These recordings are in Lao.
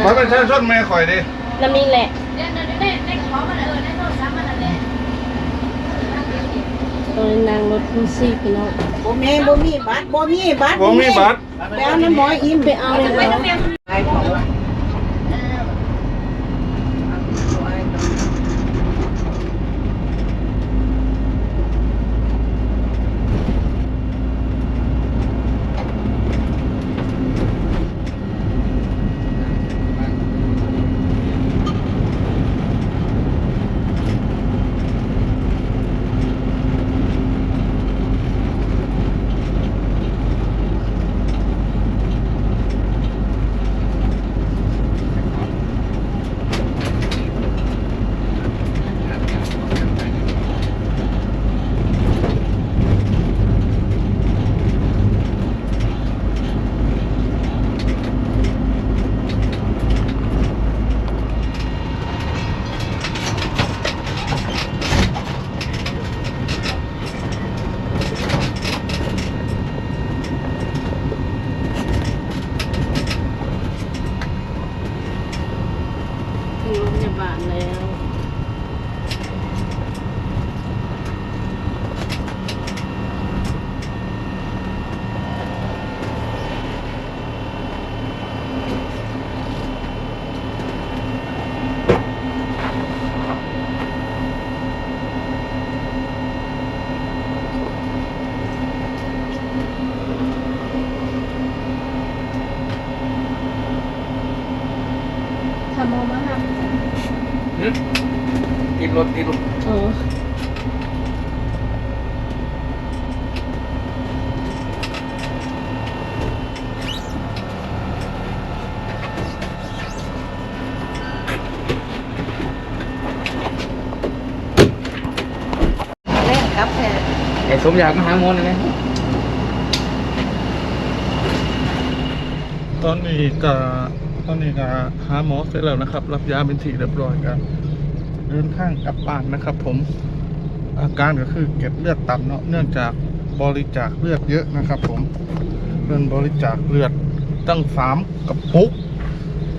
ບັດປະຊາຊົນແມ່ຂ້ອຍເດ້ ນຳນີ້ແຫຼະ. ໂຕນີ້ນັ່ງລົດຄູ່ຊີບພີ່ນ້ອງ. ບໍ່ແມ່ນ ບໍ່ມີບັດ ບໍ່ມີບັດ ບໍ່ມີບັດ. ໄປເອົານຳໝໍອີ່ມ ໄປເອົານຳໝໍ. ເຖິງໂຮງພະຍາບານແລ້ວ. ຖ້າໝໍມາຮັບ ຫຶ? ຕິດລົດ ຕິດລົດ. ອໍ. ແລ່ນກັບແທ້ ໄອ້ສົມຢາກມາຫາໝໍແດ່. ຕອນນີ້ກະ ຕອນນີ້ກະຫາໝໍເສັດແລ້ວນະຄັບ ຮັບຢາເປັນທີ່ຮຽບຮ້ອຍ ກະເດີນທາງກັບບ້ານນະຄັບຜົມ. ອາການກະຄືເກັດເລືອດຕ່ຳເນາະ ເນື່ອງຈາກບໍລິຈາກເລືອດເຍີະນະຄັບຜົມ. ເພິ່ນບໍລິຈາກເລືອດຕັ້ງສາມກະປຸກ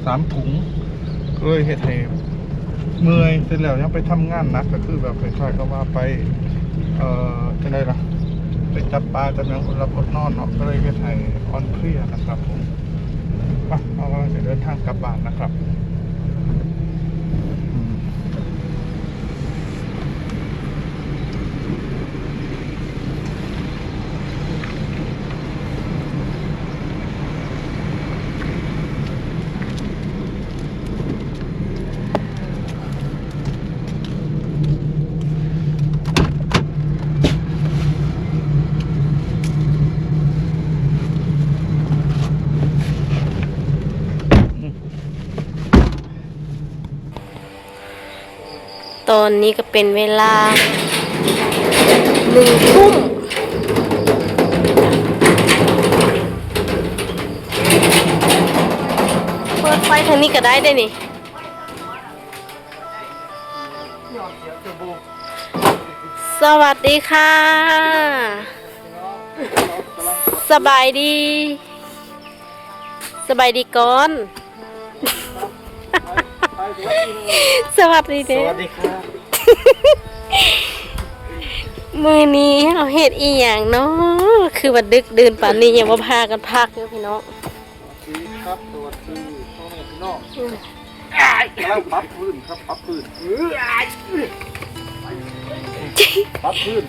ສາມຖົງ ກະເລີຍເຮັດໃຫ້ເມື່ອຍ ເສັດແລ້ວຍັງໄປທຳງານໜັກ ກະຄືແບບຄ້າຍໆກັບວ່າໄປ ເອີ ຈັ່ງໃດລະ ໄປຈັບປາຈັບຫຍັງ ອົດຫຼັບອົດນອນເນາະ ກະເລີຍເຮັດໃຫ້ອ່ອນເພຍນະຄັບຜົມ. ໄປ ເຮົາກຳລັງຈະເດີນທາງກັບບ້ານນະຄັບ. ຕອນນີ້ກະເປັນເວລາໜຶ່ງທຸ່ມ. ເປີດໄຟທາງນີ້ກະໄດ້ເດ້ນີ້. ສະຫວັດດີຄ່ະ ສະບາຍດີ ສະບາຍດີກ່ອນ. ສະຫວັດດີເດ້ ສະຫວັດດີຄ່ະ. ມື້ນີ້ເຮົາເຮັດອີ່ຫຍັງເນາະ ຄືວ່າດຶກດື່ນປານນີ້ ຍັງບໍ່ພາກັນພັກຢູ່ພີ່ນ້ອງ. ສະຫວັດດີຄັບ ສະຫວັດດີພໍ່ແມ່ພີ່ນ້ອງ. ອືມ ກຳລັງປັບພື້ນຄັບ ປັບພື້ນ ປັບພື້ນ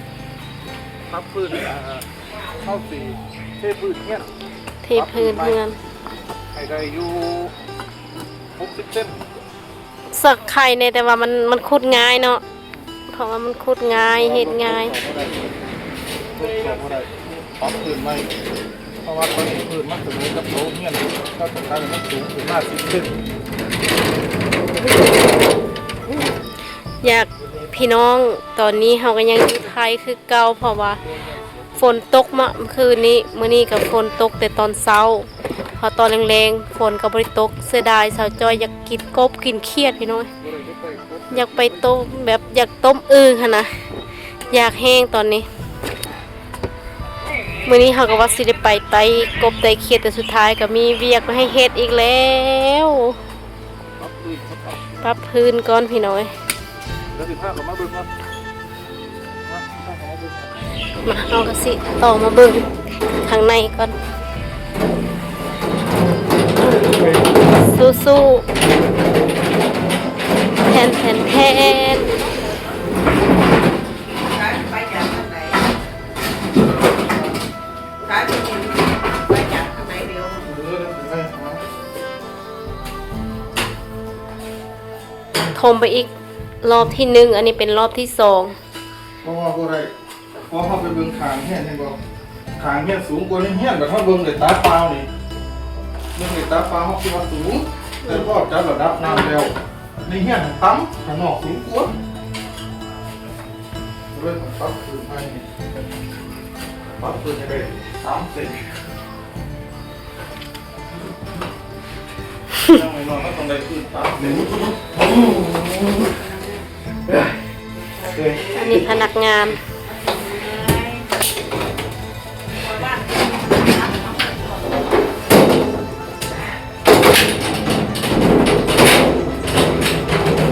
ປັບພື້ນ. ເອີ ເຮົາຊິເທພື້ນເຮືອນ ເທພື້ນເຮືອນ ປັບພື້ນໃໝ່ໃຫ້ໄດ້ຢູ່ຫົກສິບເຊັນ. ສັກໄຂ່ແດ່ ແຕ່ວ່າມັນ ມັນຂຸດງ່າຍເນາະ ເພາະວ່າມັນຂຸດງ່າຍ ເຮັດງ່າຍ. ຂຸດເຂົ້າບໍ່ໄດ້ ຂຸດເຂົ້າບໍ່ໄດ້ ປັບພື້ນໃໝ່ ເພາະວ່າຕອນນີ້ພື້ນມັນສະເໝີກັບໂຕເຮືອນ ເຮົາຕ້ອງການໃຫ້ມັນສູງຂຶ້ນມາສິບເຊັນ. ຢາກ ພີ່ນ້ອງ ຕອນນີ້ເຮົາກະຍັງຢູ່ໄທຄືເກົ່າ ເພາະວ່າຝົນຕົກເນາະ ມື້ຄືນນີ້ ມື້ນີ້ກະຝົນຕົກແຕ່ຕອນເຊົ້າ ເພາະຕອນແລງໆຝົນກະບໍ່ໄດ້ຕົກ. ເສຍດາຍ ສາວຈ້ອຍຢາກກິນກົບກິນຂຽດພີ່ນ້ອງ ຢາກໄປຕົ້ມ ແບບຢາກຕົ້ມອຶ່ງຫັ້ນນະ ຢາກແຮງຕອນນີ້. ມື້ນີ້ເຮົາກະວ່າຊິໄດ້ໄປໄຕ່ກົບໄຕ່ຂຽດ ແຕ່ສຸດທ້າຍກະມີວຽກໃຫ້ເຮັດອີກແລ້ວ. ປັບພື້ນກ່ອນພີ່ນ້ອງເອີຍ. ແລ້ວຊິພາເຂົ້າມາເບິ່ງເນາະ. ມາ ເຮົາກໍຊິຕໍ່ມາເບິ່ງຂ້າງໃນກ່ອນ. ສູ້ໆ ແທນ ແທນ ແທນ. ຖົມໄປອີກ ລອບທີໜຶ່ງ ອັນນີ້ເປັນລອບທີສອງ. ເພາະວ່າບໍ່ໄດ້ ພໍເຮົາໄປເບິ່ງຂ້າງເຮືອນ ເຫັນບໍ່? ຂ້າງເຮືອນສູງກວ່າໃນເຮືອນ ບັດເຮົາເບິ່ງດ້ວຍຕາເປົ່ານີ້ ເບິ່ງດ້ວຍຕາເປົ່າເຮົາຄິດວ່າສູງ, ແຕ່ພໍຈັບລະດັບນ້ຳແລ້ວ ໃນເຮືອນຕ່ຳ ຂ້າງນອກສູງກວ່າ. ເລີຍຕ້ອງປັບພື້ນໃໝ່ ປັບພື້ນໃຫ້ໄດ້ສາມເຊັນ. ອັນນີ້ພະນັກງານ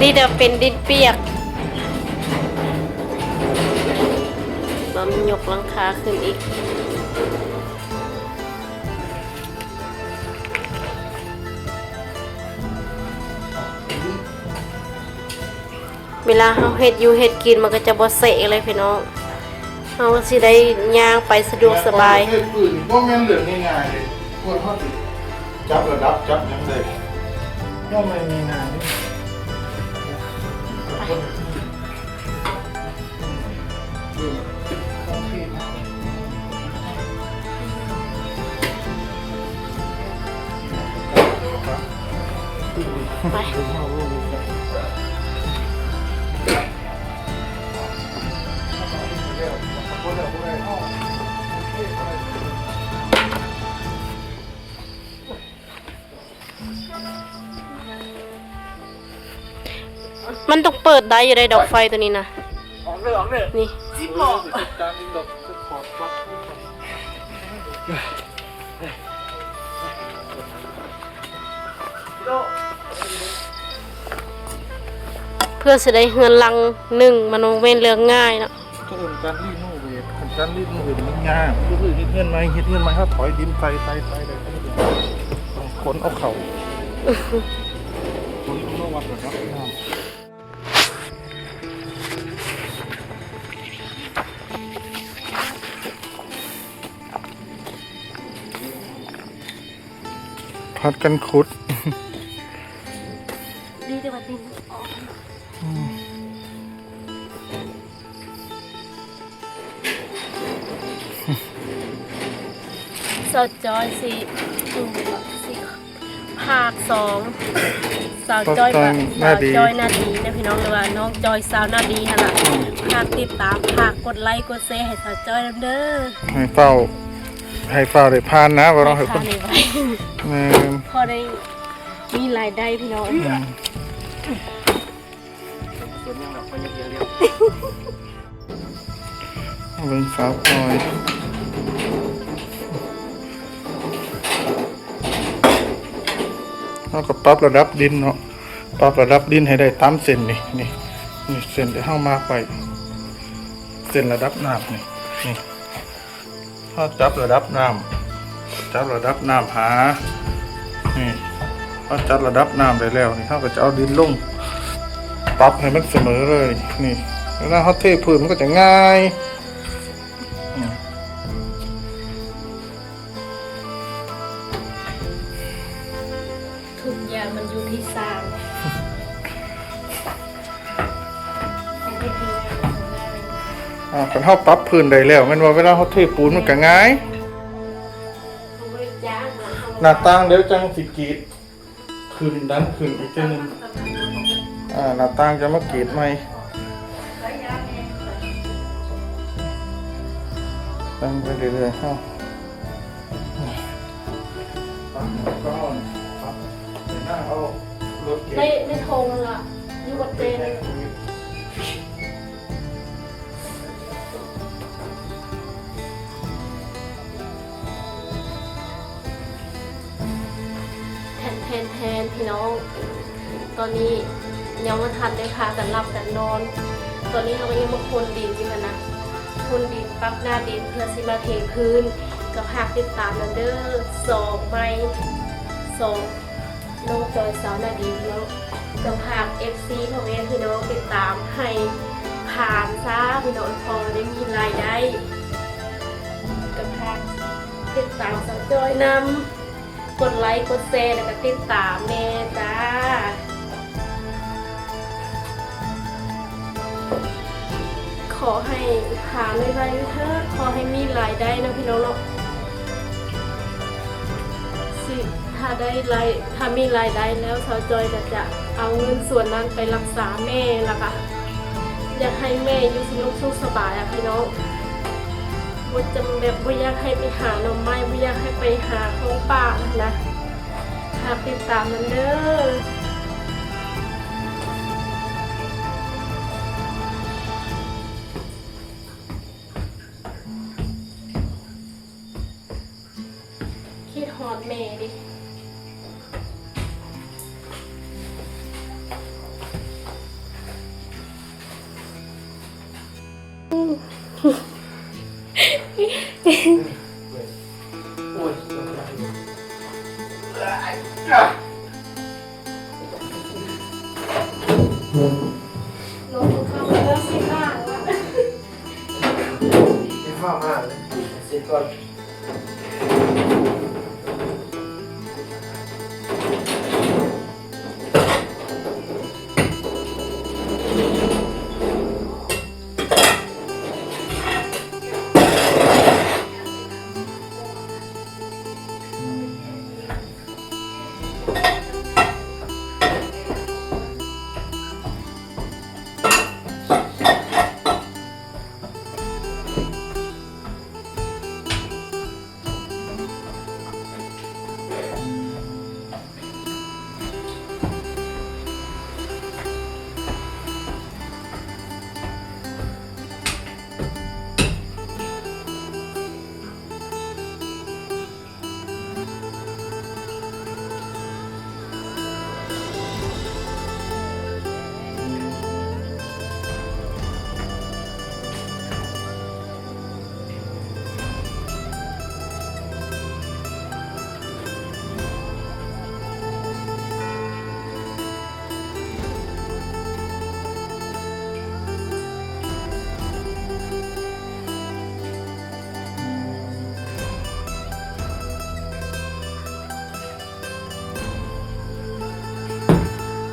ດີແຕ່ເປັນດິນປຽກ ຕ້ອງຍົກຫຼັງຄາຂຶ້ນອີກ. ເວລາເຮົາເຮັດຢູ່ເຮັດກິນ ມັນກໍຈະບໍ່ເສະເລີຍພີ່ນ້ອງ, ເຮົາກໍຊິໄດ້ຍ່າງໄປສະດວກສະບາຍ. ເຮັດພື້ນນີ້ບໍ່ແມ່ນເລື່ອງງ່າຍໆເດ້, ກວ່າເຮົາຊິຈັບລະດັບ ຈັບຫຍັງໄດ້ ບໍ່ແມ່ນງ່າຍໆເດ້. ໄປ ມັນຕ້ອງເປີດໄດ້ຢູ່ໃດ໋ ດອກໄຟຕົວນີ້ນະ. ອອກເດີ ອອກເດີ ນີ້ ສິບຫຼໍ້. ເພື່ອຊິໄດ້ເຮືອນຫຼັງໜຶ່ງ ມັນບໍ່ແມ່ນເລື່ອງງ່າຍເນາະ. ເຂົາເອີ້ນການຣີໂນເວດ, ຄັນການຣີໂນເວດມັນຍາກ, ກໍຄືເຮັດເຮືອນໃໝ່, ເຮັດເຮືອນໃໝ່ ເຮົາຖອຍດິນໃສ່ ໃສ່ ໃສ່ ໃສ່ ແລ້ວກໍຕ້ອງຂົນເອົາເຂົ້າ ຂົນເອົາມາວັດລະດັບນ້ຳ. ຜັດກັນຂຸດ ດີແຕ່ວ່າດິນອອກ. ອືມ ສາວຈ້ອຍຊິ ອືມ ຊິພາກສອງ ສາວຈ້ອຍ ສາວຈ້ອຍ ໜ້າດີ ສາວຈ້ອຍໜ້າດີນະພີ່ນ້ອງ ຫຼືວ່ານ້ອງຈ້ອຍສາວໜ້າດີຫັ້ນລະ. ອືມ ຝາກຕິດຕາມ ຝາກກົດໄລກົດແຊໃຫ້ສາວຈ້ອຍນຳເດີ. ໃຫ້ຟ້າວ ໃຫ້ຟ້າວໄດ້ຜ່ານນະ ວ່າເນາະ ໃຫ້ຜ່ານໄວໆ. ແມ່ນ ພໍໄດ້ ມີລາຍໄດ້ພີ່ນ້ອງ. ອືມ ເບິ່ງສາວພອຍ ເຮົາກໍປັບລະດັບດິນເນາະ, ປັບລະດັບດິນໃຫ້ໄດ້ຕາມເສັ້ນນີ້ ນີ້ ນີ້ເສັ້ນທີ່ເຮົາມາໄປ ເສັ້ນລະດັບນ້ຳນີ້ ນີ້. ເຮົາຈັບລະດັບນ້ຳ ຈັບລະດັບນ້ຳຫາ ນີ້ ເຮົາຈັບລະດັບນ້ຳໄດ້ແລ້ວນີ້ ເຮົາກໍຈະເອົາດິນລົງ ປັບໃຫ້ມັນສະເໝີເລີຍນີ້. ເວລາເຮົາເທພື້ນມັນກໍຈະງ່າຍ. ອືມ ທຸກຢ່າງມັນຢູ່ທີ່ຊ່າງ. ອາ ຄັນເຮົາປັບພື້ນໄດ້ແລ້ວ ແມ່ນວ່າເວລາເຮົາເທປູນມັນກໍງ່າຍ. ໜ້າຕ່າງດຽວຈັ່ງຊິກຣີດຂຶ້ນ ດັນຂຶ້ນອີກເທື່ອໜຶ່ງ. ອາ ໜ້າຕ່າງຈະມາກຣີດໃໝ່ ຕັ້ງໄປເລື້ອຍໆ ເຮົາ. ໄດ້ ໄດ້ທົ່ງລະ ຢູ່ກັບເຕັນ. ແທນໆໆ ພີ່ນ້ອງ ຕອນນີ້ ຍັງບໍ່ທັນໄດ້ພາກັນຫຼັບກັນນອນ. ຕອນນີ້ເຮົາກໍຍັງມາຂົນດິນຢູ່ຫັ້ນນະ, ຂົນດິນປັກໜ້າດິນເພື່ອຊິມາເທພື້ນ. ກໍຝາກຕິດຕາມນຳເດີ້ ສອງໃໝ່ ສອງ ນ້ອງຈອຍ ສາວນາດີເນາະ. ກໍຝາກເອັຟຊີ ພໍ່ແມ່ພີ່ນ້ອງຕິດຕາມໃຫ້ຜ່ານຊະພີ່ນ້ອງ ພໍໄດ້ມີລາຍໄດ້. ກໍຝາກຕິດຕາມສາວຈອຍນຳ, ກົດໄລກົດແຊ ແລ້ວກໍຕິດຕາມແດ່ຈ້າ. ຂໍໃຫ້ຜ່ານໄວໆເທີ້, ຂໍໃຫ້ມີລາຍໄດ້ເນາະພີ່ນ້ອງເນາະ. ຊິ ຖ້າໄດ້ລາຍ ຖ້າມີລາຍໄດ້ແລ້ວ ສາວຈອຍກໍຈະເອົາເງິນສ່ວນນັ້ນໄປລັກສາແມ່ ແລ້ວກໍຢາກໃຫ້ແມ່ຢູ່ສະໜຸກສຸກສະບາຍອະພີ່ນ້ອງ. ບໍ່ຈຳ ແບບບໍ່ຢາກໃຫ້ໄປຫາໜໍ່ໄມ້, ບໍ່ຢາກໃຫ້ໄປຫາຂອງປ່ານະ. ຝາກຕິດຕາມນຳເດີ້. ຄິດຮອດແມ່ເດ້.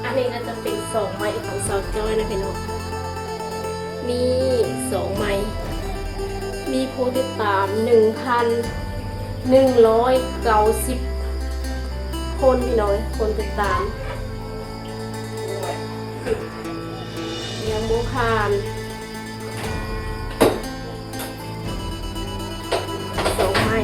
ອັນນີ້ກໍຈະເປັນສອງໃໝ່ຂອງສາວຈ້ອຍນະພີ່ນ້ອງ. ນີ້ສອງໃໝ່ ມີຜູ້ຕິດຕາມໜຶ່ງພັນໜຶ່ງຮ້ອຍເກົ້າສິບຄົນພີ່ນ້ອງ, ຄົນຕິດຕາມຍັງບໍ່ຜ່ານ. ສອງໄມ້.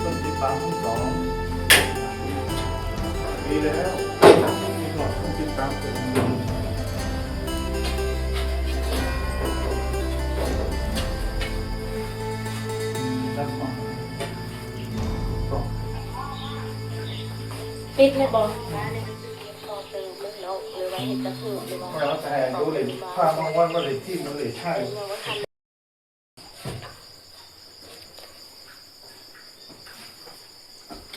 คนติดตามทั้งสอง ดีแล้ว มีหอดคนติดตามเกินหนึ่ง ປິດແລ້ວບໍ່? ແລ້ວແຕ່ ບໍ່ໄດ້ ພາບາງວັນບໍ່ໄດ້ຈິ້ມ ບໍ່ໄດ້ຖ່າຍ.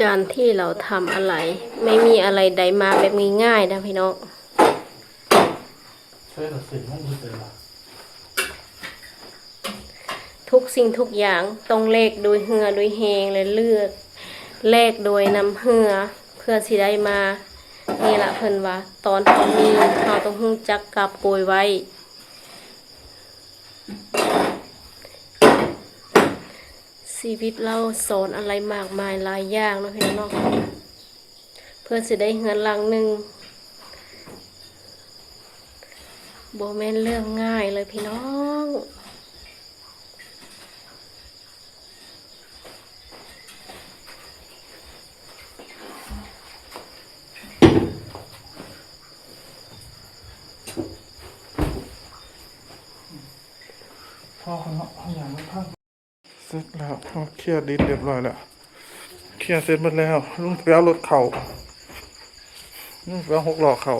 ການທີ່ເຮົາທຳອະໄລ ໄມ່ມີອະໄລໃດມາແບບງ່າຍໆນະພີ່ນ້ອງ. ທຸກສິ່ງທຸກຢ່າງຕ້ອງແລກດ້ວຍເຫື່ອດ້ວຍແຮງ ແລະ ເລືອກ ແລກດ້ວຍນ້ຳເຫື່ອ ເພື່ອຊິໄດ້ມາ. ນີ້ລະເພິ່ນວ່າ ຕອນເຮົາມີ ເຮົາຕ້ອງຮູ້ຈັກກາບໂກຍໄວ້. ຊີວິດເຮົາສອນອະໄລມາກມາຍຫຼາຍຢ່າງເນາະ ພີ່ນ້ອງເນາະ. ເພື່ອຊິໄດ້ເຮືອນຫຼັງໜຶ່ງ ບໍ່ແມ່ນເລື່ອງງ່າຍເລີຍພີ່ນ້ອງ. ພໍເນາະ ເຮົາຍັງບໍ່ທັນ. ເສັດແລ້ວ ເຮົາເຄຍດິນຮຽບຮ້ອຍແລ້ວ ເຄຍເສັດໝົດແລ້ວ. ລຸງໄປເອົາລົດເຂົ້າ ລຸງໄປເອົາຫົກລໍ້ເຂົ້າ.